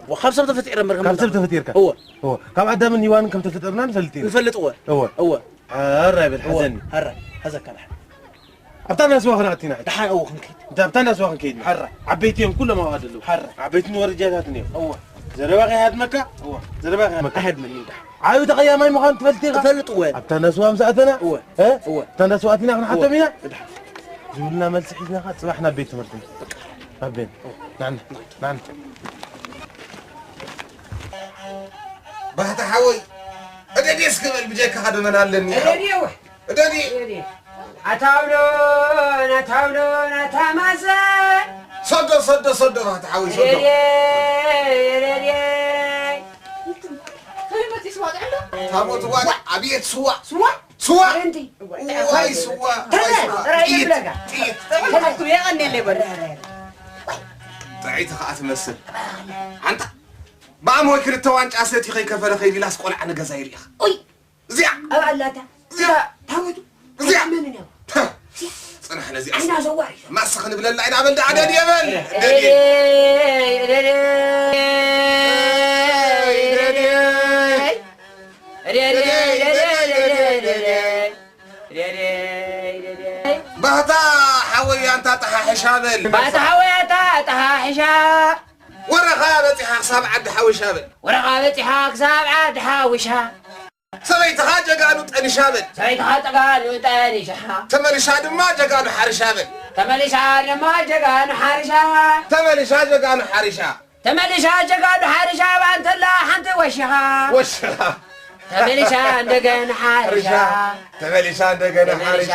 ወ-፣ ካብ ሰብ ተፈጢረ እምበር ከም ካብ ሰብ እንዳ-፣ ተፈጢርካ? እወ። እወ። ካብ ኣዳምን ሄዋንን ከም ተፈጠርና ንፈልጥ ኢና። ንፈልጥ፣ እወ። እወ። እወ። ሕራይ በል፣ እወ። ሕዘኒ። ሕራይ። ሕዘካ ድሓን። ኣብታ እንዳስዋ ክንኣቱ ኢና። ድሓን፣ እወ፣ ክንከይድ። እንተ ኣብታ እንዳስዋ ክንከይድ ኢና። ሕራይ። ዓበይቲ እዮም ኩሎም ኣብኣ ዘለዉ። ሕራይ። ዓበይትን ወረጃታትን እዮም። እወ። ዘረባ ከይሃድመካ? እወ። ዘረባ ከይሃድመካ? ኣይሃድመኒ ድሓን። ዓብዪ ተቐያማይ ምዃኑ ትፈልጥ ኢኻ? እፈልጥ፣ እወ። ኣብታ እንዳስዋ ምስ ኣተና? እወ። እ? እወ። ኣብታ እንዳስዋ ኣቲና ክንሓቶም እወ። ኢና? ድሓን። ዝብልና መልሲ ሒዝና ኸዓ ጽባሕ ናብ ቤት ትምህርቲ። በቃ። ናብ ቤት። እወ። ናዕና፣ ናዕና። ባህታ ሓወይ፣ እደዲ እስኪ በል፣ ብጀካኻ ዶ መን ኣለኒ? እደዲ እወ። እደዲ። እደዲ። ኣታ ውሎን፣ ኣታ ውሎን፣ ኣታ ማዘን። ሰዶ፣ ሰዶ፣ ሰዶ፣ ባህታ ሓወይ፣ ሰዶ። እደዲ፣ እደዲ። ከመይ መፂኡ ስዋ ጥዕም ዶ? ታቦት ዋይ፣ ኣብየት ስዋ። ስዋ? ስዋ! ወረንቲ። ዋይ ስዋ፣ ዋይ ተመ-፣ ስዋ። ጥራይ ጥይት፣ ይብለካ። ጥይት። ጥዑም ሓኩ የቐንየለይ በሉ። ጥዕይቲ ኸኣ ትመስል። ኣንታ፣ ብኣም ወይ ክልተ ዋንጫ ሰቲ ከይከፈለ ከይዱ ኢላስ ቆልዓ ንገዛ ይርኢኻ። ኡይ! እዚኣ! ኣብ ኣላታ። እዚኣ! ታቦቱ! እዚኣ! መን ነው? ጽናሕ ነዚኣ። ዓይና ዘዋሪ። ማስኽ ንብለላ ኢና በል ደኣ ደድየ በል። ደድየ። ደድየ። ባህታ ሓወይ ኣንታ ጠሓሕሻ በል። ባህታ ሓወይ ኣንታ ጠሓሕሻ። ወረኻ በጺሓ ክሳብ ዓዲ ሓዊሻ በል። ወረኻ በጺሓ ክሳብ ዓዲ ሓዊሻ። ሰበይትኻ ጀጋኑ ጠኒሻ በል። ሰበይትኻ ጀጋኑ ጠኒሻ። ተመሊሻ ድማ ጀጋኑ ሓሪሻ በል። ተመሊሻ ድማ ጀጋኑ ሓሪሻ። ተመሊሻ ጀጋኑ ሓሪሻ። ተመሊሻ ጀጋኑ ሓሪሻ ባንተላ ሓንቲ ወሽኻ። ወሽኻ። ተመሊሻ እንደገና ሓሪሻ። ተመሊሻ እንደገና ተመሊሻ ሓሪሻ።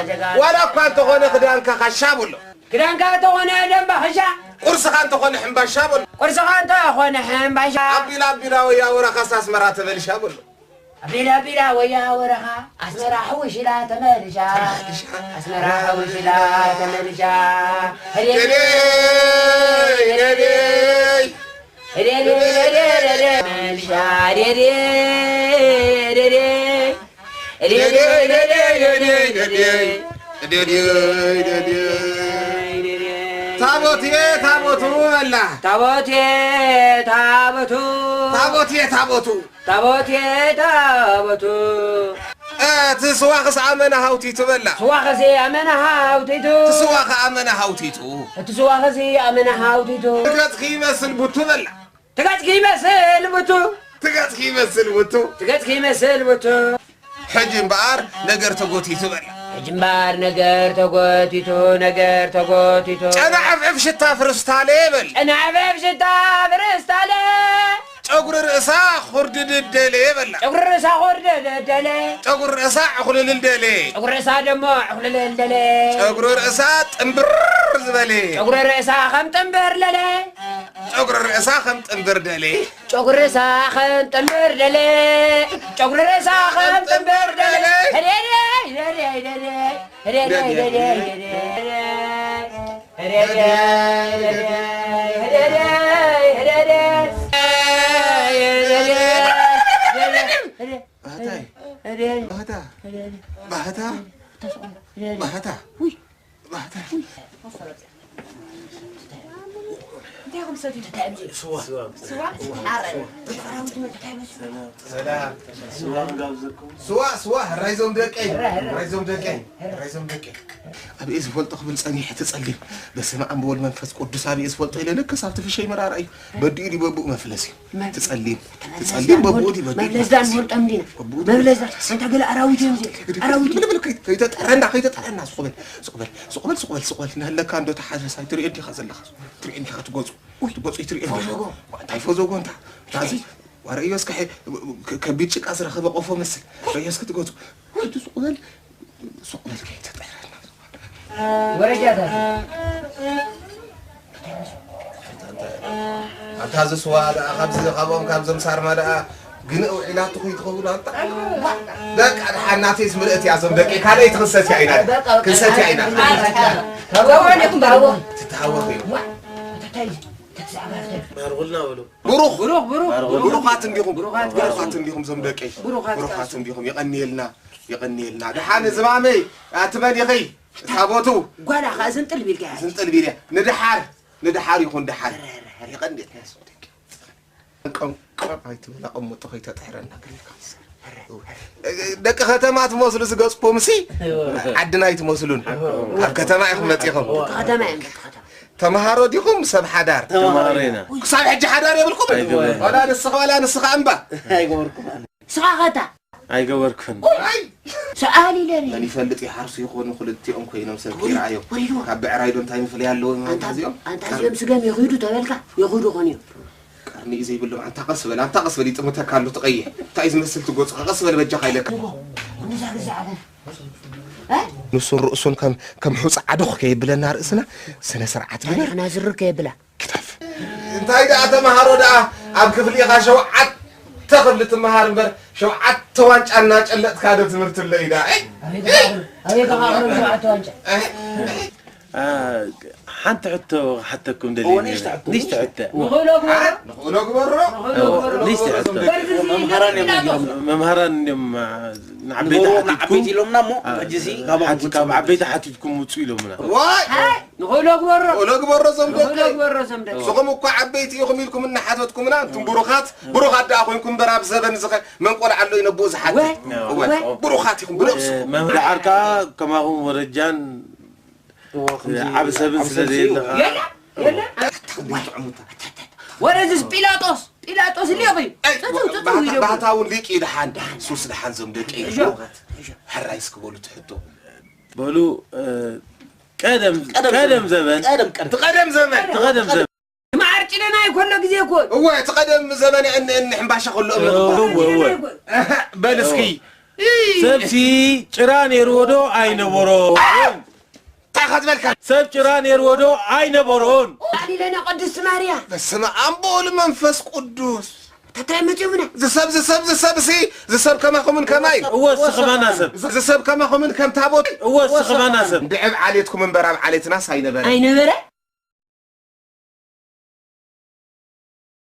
ጀጋኑ ዋላ እኳ እንተኾነ ክዳንካ ካሻ በሎ። ክዳንካ እንተኾነ ደምባ ኽሻ። ቁርስኻ እንተኾነ ሕምባሻ በሎ። ቁርስኻ እንተኾነ ሕምባሻ። ኣቢላ ኣቢላ ወያ ወረኻስ ኣስመራ ተመሊሻ በሎ። ኣቢላ ኣቢላ ወያ ወረኻ ኣስመራ ሕውሽ ኢላ ተመሊሻ። ተመሊሻ። ኣስመራ ሕውሽ ኢላ ተመሊሻ። ደደይ፣ ደደይ። ታቦትየ ታቦቱ በላ። ታቦትየ ታቦቱ። ታቦትየ ታቦቱ። ታቦትየ ታቦቱ። እ፣ እቲ ስዋ ክስ ኣመና ሃውቲቱ በላ። ስዋ ክስ ኣመና ሃውቲቱ። እቲ ስዋ ከ ኣመና ሃውቲቱ። እቲ ስዋ ክስ ኣመና ሃውቲቱ። ትገጽኪ ይመስል ቡቱ በላ። ትገጽኪ ይመስል ቡቱ። ትገጽኪ ይመስል ቡቱ። ትገጽኪ ይመስል ቡቱ። ሕጂ እምበኣር ነገር ተጎቲቱ በላ። ሕጂ እምበኣር ነገር ተጎቲቱ፣ ነገር ተጎቲቱ። ጨና ዕፍዕፍ ሽታ ፍርስታለ በል። ጨና ዕፍዕፍ ሽታ ፍርስታለ። ጨጉሪ ርእሳ ኹርድድደለ በላ። ጨጉሪ ርእሳ ኹርድድደለ። ጨጉሪ ርእሳ ዕኹልልልደለ። ጨጉሪ ርእሳ ደሞ ዕኹልልልደለ። ጨጉሪ ርእሳ ጥንብር ዝበለ። ጨጉሪ ርእሳ ከም ጥንብር ለለ። ጨጉሪ ርእሳ ከም ጥንብር ደለ። ጨጉሪ ርእሳ ከም ጥንብር ደለ። ጨጉሪ ርእሳ ከም ጥንብር ደለ። ህደደይ፣ ህደደይ፣ ህደደይ። ህደደይ፣ ህደደይ፣ ህደደይ። ህደደይ፣ ህደደይ፣ ህደደይ። ህደደይ፣ ህደደይ። ባህታይ። ህደደይ። ባህታ። ህደደይ። ባህታ። ተስዖም። ህደደይ። ባህታ። ውይ። ባህታ። እንታይ ኢኹም ትሰትዩ? ስዋ። ስዋ? ኣረ። ሰላም። ስዋ ንጋብዘኩም። ስዋ፣ ስዋ፣ ሕራይ ዞም ደቀይ። ሕራይ፣ ሕራይ። ሕራይ ዞም ደቀይ። ሕራይ ዞም ደቀይ። ኣበይ ዝፈልጦ ክብል ጸኒሐ ትጸልም። በስመ ኣብ ወወልድ መንፈስ ቅዱስ ኣበይ ዝፈልጦ ኢለ ልክስ ኣብቲ ፍሸይ መራርኣይ። በዲኡ ድዩ በብኡ መፍለስ እዩ። መ-፣ ትጸሊም፣ መፍለስ ትጸሊም ዳን በብኡ ወልድ፣ ድዩ በዲኡ መፍለስ ዳን መፍለስ እዩ። ወልድ ኣምዲና። በብኡ ድዩ መፍለስ ዳን፣ መፍለስ። ኣንታ ገለ ኣራዊት እዮም እዚኦም። ግድ፣ ግድ፣ ኣራዊት ግድ እዮም። በል፣ በል፣ ከይ-፣ ከይተጠረና፣ ከይተጠረና፣ ሱቕ በል፣ ሱቕ በል፣ ሱቕ በል፣ ሱቕ በል። እናሃለካ እንዶ ተሓሰስ፣ ኣይትሪኦ እንዲኻ ዘለኻ። ትሪኦ እንዲኻ ትገጹ። ውይ፣ ትገጹ ይትሪኦ እንዲኻ። ፈዘጎ። እንታይ ፈዘጎ እንታ? ናዚ፣ ዋረ እዮ እስከ ሐ-፣ ከ-፣ ከቢድ ጭቃ ዝረኸበ ቆፎ መስል። ረዮ እስከ ትገጹ። ውይ፣ ሱቕ በል። ሱቕ በል ከይተጠረና። ወረጃታት። ኣንታ እዚ ስዋ ደኣ ካብዚ፣ ካብኦም፣ ካብዞም ሳርማ ደኣ ግን ውዒላትኹም ይትኸውን ኣንታ። በቃ፣ ደሓን ናተይስ ምልእቲ እያ፣ እዞም ደቂ ካልኣይቲ ክንሰትያ ኢና። በቃ፣ በቃ፣ ክንሰትያ ኢና። ተባባዕ ኢኹም ባርዎ። ትተሃወኹ እዩ። ዋ፣ ተታይ፣ ተትዛዕባርተ። ማርጉልና በሉ። ብሩኽ። ብሩኽ፣ ብሩኽ፣ ብሩኽ። ብሩኻት እንዲኹም። ብሩኻት። ብሩኻት እንዲኹም እዞም ደቂ። ብሩኻት። ብሩኻት እንዲኹም። የቐንየልና፣ የቐንየልና። ደሓን ዝማመይ፣ ኣቲ መን ኢኺ? ታቦቱ። ጓላ ኸኣ ዝንጥል ቢልካ እያ። ዝንጥል ቢል እያ። ንደሓር፣ ንደሓር ይኹን ደሓር። ረ፣ ረ፣ ረ። የቐንየልና፣ እዞም ደቂ። ቀምቀም ኣይትበላ፣ ቅምጦ ከይተጥሕረና ገሊካ። ደቂ ከተማ ትመስሉ ዝገጽኩም ሲ፣ ዓድና ኣይትመስሉን። ካብ ከተማ ኢኹም መጺኹም። ከተማ እዮም፣ ደቂ ከተማ። ተምሃሮ ዲኹም ሰብ ሓዳር? ተምሃሮ ኢና። ክሳብ ሕጂ ሓዳር የብልኩም? ኣይገበርኩን። ዋላ ንስኻ፣ ዋላ ንስኻ እምባ። ኣይገበርኩን። ንስኻ ኸታ? ኣይገበርኩን። ኣይ! ሰኣሊ ለኒ። መን ይፈልጥ ይሓርሱ ይኾኑ ክልቲኦም ኮይኖም ሰብ ወሪዱ፣ ይርኣዮም። ወሪዱ። ካብ ብዕራይ ዶ እንታይ ምፍለይ ኣለዎም ኣንታ፣ እዚኦም? ኣንታ እዚኦም ስገም የኺዱ ተበልካ፣ የኺዱ ኾኑ እዮም። ቀርኒ እዩ ዘይብሎም። ኣንታ ቀስ በል፣ ኣንታ ቀስ በል፣ ይጥምተካ ኣሎ ትቐይሕ። እንታይ ዝመስል ትጎጽ? ቀስ በል በጃኻ ኢለካ። ንሳ ግዛዕኹም። እ? ንሱን ርእሱን ከም፣ ከም ሑጻ ዓዶኽ ከየብለና ርእስና ስነ ስርዓት ግበር። ታሪኽና ዝርር ከየብላ። ክተፍ። እንታይ ደኣ ተምሃሮ ደኣ ኣብ ክፍሊ ኢኻ ሸውዓተ ክፍሊ ትምሃር እምበር ሸውዓተ ዋንጫ እናጨለጥካ ዶ ትምህርቲ ኣሎ ኢዳ? ኣይ! ኣበይ ተኻኽሉ? ኣበይ ተኻኽሉ ሸውዓተ ዋንጫ? ኣይ! አ፣ ሓንቲ ሕቶ ክሓተኩም ደልየ እዎ፣ ነይረ። ንእሽቶ ሕቶ። ንእሽቶ ሕቶ። ንኽእሎ ግበሮ። ንኽእሎ ግበሮ። ንኽእሎ እዎ፣ ግበሮ። ንእሽቶ ሕቶ። በርዚ እዚ መምሃራን እዮም ጲላጦስ። መምሃራን እዮም፣ አ፣ ንዓበይቲ ንጎቦ ሓቲትኩም፣ ንዓበይቲ ኢሎምና እሞ፣ አ፣ ሕጂ እዚ ካባኹም ሓቲ-፣ ካብ ውጽእ ዓበይቲ ማለት። ሓቲትኩም ውጹ ኢሎምና። ዋይ! ኣይ! ንኽእሎ ግበሮ። ንኽእሎ ግበሮ ዘም ንኽእሎ ደቀይ። ግበሮ ዘም ደቀይ። ንስኹም እኳ ዓበይቲ ኢኹም ኢልኩም እናሓተትኩምና፣ እንቱም ብሩኻት፣ ብሩኻት ደኣ ኮይንኩም እምበር ኣብ ዘበን ዝኸ-፣ መን ቆልዓ ኣሎ እዩ ነብኡ ዝሓትት? ወ-፣ እወ። ወ-፣ ብሩኻት ኢኹም፣ ብነብስኹም። መምህር ደሓር ከኣ ከማኹም ወረጃን እዎ፣ ከምዚ ዓቢ ሰብን ዓቢ ስለ ሰብ ዘየለ እዩ። ከኣ። የለ፣ የለ። ኣታ፣ ዋይ፣ ጥዕሙታ። ወረ ዝስ ጲላጦስ፣ ጲላጦስ እልዮ በይ። ኣይ፣ ጽጹ፣ ጽጹ፣ ባህታ-፣ ኢልዮ በይ። ባህታውን ሊቅ እዩ ደሓን። ሱስ ደሓን ዘም ደቀይ እሾ። ብሩኻት። እሾ። ሕራይ እስኪ በሉ ትሕቶ። በሉ፣ እ፣ ቀደም፣ ቀደም ቀደም ዘመን። ዘመን። ቀደም፣ ቀደም። እቲ ቀደም ዘመን። እቲ ቀደም ዘመን። ማዓር ጭደና ይኮሎ ግዜ እኮ። እወ፣ እቲ ቀደም ዘመን እን-፣ እን-፣ ሕምባሻ ከሎ እምኒ እወ፣ ክበሃል። እወ፣ እወ። እህ፣ በል እስኪ። እወ። ሰብሲ ጭራ ነይርዎ ዶ ኣይነበሮን? እንታይ ኢኻ ዝበልካ? ሰብ ጭራ ነይርዎ ዶ ኣይነበሮን? ኣሊለና ቅድስት ማርያ። በስመ ኣብ ወወልድ መንፈስ ቅዱስ። ተታይ መጺኦምና። ዝሰብ፣ ዝሰብ፣ ዝሰብ ሲ፣ ዝሰብ ከማኹምን ከማይ። እወ፣ እስኺ ከማና ሰብ። ዝ-፣ ዝሰብ ከማኹምን ከም ታቦት። እወ፣ እስኺ ከማና ሰብ። እንድዕብ ዓሌትኩም እምበር ኣብ ዓሌትናስ ኣይነበረ። ኣይነበረ?